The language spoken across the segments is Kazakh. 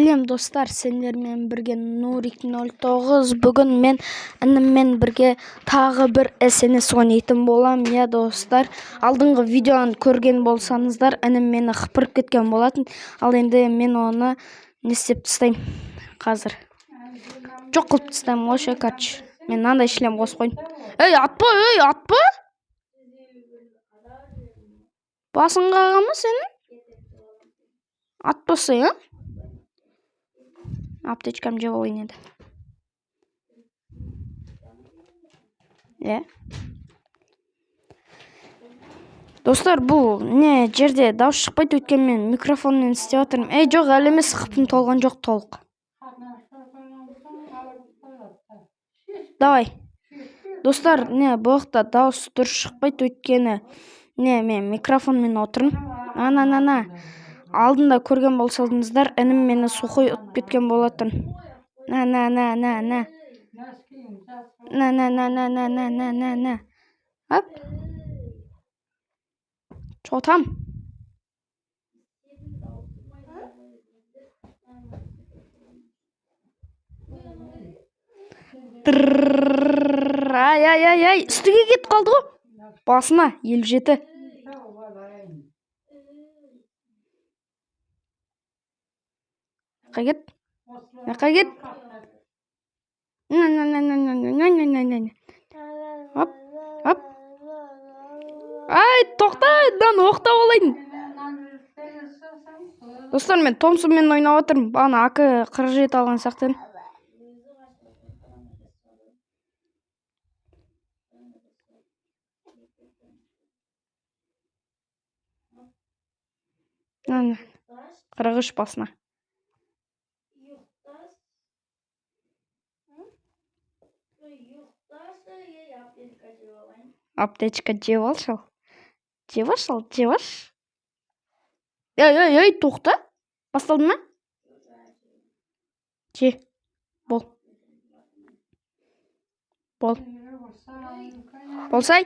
Сәлем, достар! Сендермен бірге Нурик 09. Бүгін мен ініммен бірге тағы бір СНС ойнайтын боламын. Иә, достар, алдыңғы видеоны көрген болсаңыздар, інім мені қыпырып кеткен болатын. Ал енді мен оны не істеп тастаймын қазір? Жоқ қылып тастаймын ғой ше. Короче, мен мынандай шлем қосып қойдым. Ей, атпа, ей, атпа! Басың қаға ма сенің? Атпаса, иә. Аптечкамды жеп алайын енді, иә. Достар, бұл не жерде дауыс шықпайды, өйткені мен микрофонмен істеп жатырмын. Ей, жоқ, әлі емес, хпым толған жоқ толық. Давай, достар, не, бұл жақта дауыс дұрыс шықпайды, өйткені не, мен микрофонмен отырмын. Ана, ана, ана, алдында көрген болсаңыздар, інім мені сухой ұтып кеткен болатын. На, на, на, на, на, на, на, на, на, на, на, на, на, на, оп! Че там? Ай, ай, ай, ай, үстіге кетіп қалды ғой. Басына 57. Жаққа кет, жаққа кет! На, на, на, на, на, на, на, на, на, оп, оп! Ай, тоқта, мынаны оқтап алайын. Достар, мен Томпсонмен ойнап жатырмын. Бағана АК 47 алған сияқты едім. Ана 43 басына. Аптечка жеп алшы, ал, жеп алшы, ал, жеп алшы! Ей, ей, ей, тоқта! Басталды ма? Же, бол, бол, болсай!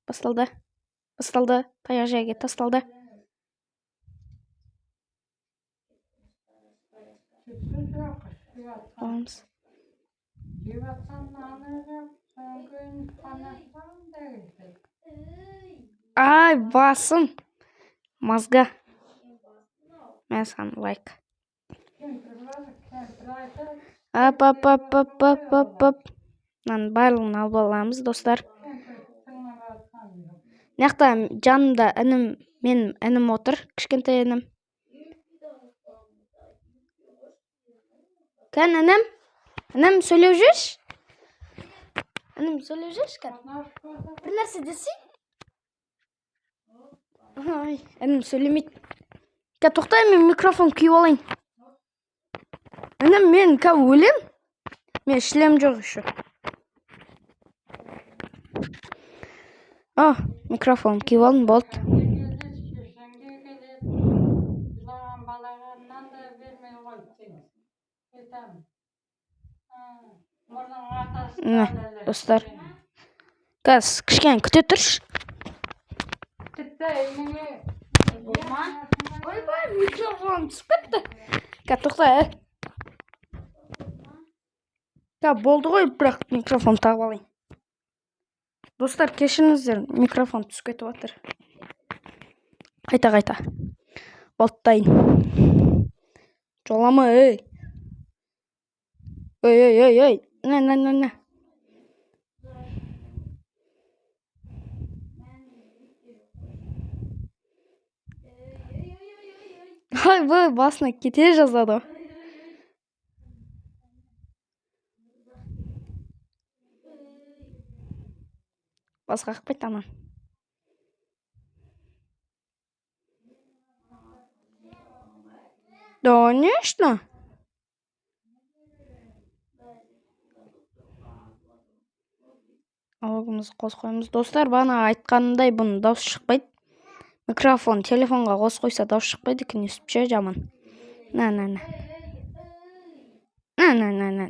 Басталды, басталды, таяқ жерге тасталды. Аламыз. Ай, басым! Мозга! Мә саған лайк! Ап, ап, ап, ап, ап, ап, ап! Мынаның барлығын алып аламыз, достар. Мына жақта жанымда інім, менің інім отыр, кішкентай інім. Кән, інім, інім, сөйлеп жіберші. Інім, сөйлеп жіберші, кән, бір нәрсе десей. Ай, інім сөйлемейді. Кә, тоқтай, мен микрофон киіп алайын. Інім, мен қазір өлем, мен шлем жоқ еще. А, микрофон киіп алдым, болды. Жылаған балаға нан да бермей қойды. Айтамын. Мұрның атасы. Міне, достар, қазір кішкене күте тұршы. Тіпті неге? Ойбай, микрофон түсіп кетті. Қазір, тоқта, ә. Қазір болды ғой, бірақ микрофон тағып алайын. Достар, кешіріңіздер, микрофон түсіп кетіп жатыр қайта қайта. Болды, дайын. Жолама, ей, ей, ей, ей, ей! На, на, на, на! Ойбай, басына кете жаздады ғой. Бас қақпайды ана. Конечно. Ауызымызды қосып қоямыз. Достар, бағана айтқанымдай, бұның дауысы шықпайды. Микрофон телефонға қосып қойса, дауыс шықпайды екен өстіп ше, жаман. На, на, на, на, на, на, на!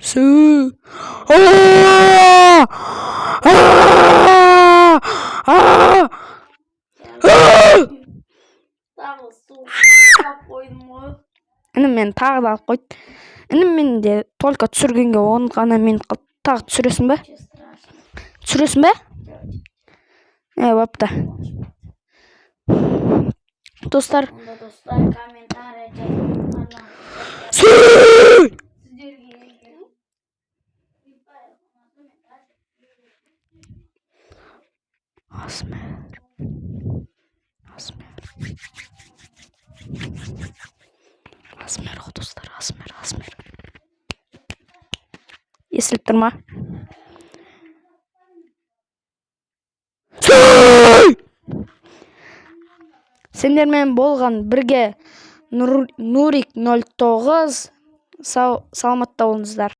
Су. А! А! А! А! Тағы су алып қойдым ғой. Інім мені тағы да алып қойды. Інім, менде только түсіргенге 10 ғана минут қалды. Тағы түсіресің бе? Ничего страшного. Түсіресің бе? Е, бопты, достар. Онда, достар, комментарий жазып Су! сіздерге егер Асмер, Асмер, Асмер ғой, достар, Асмер, Асмер. Естіліп тұр ма? Сүй! Сендермен болған бірге Нурик 09. Сау, саламатта болыңыздар.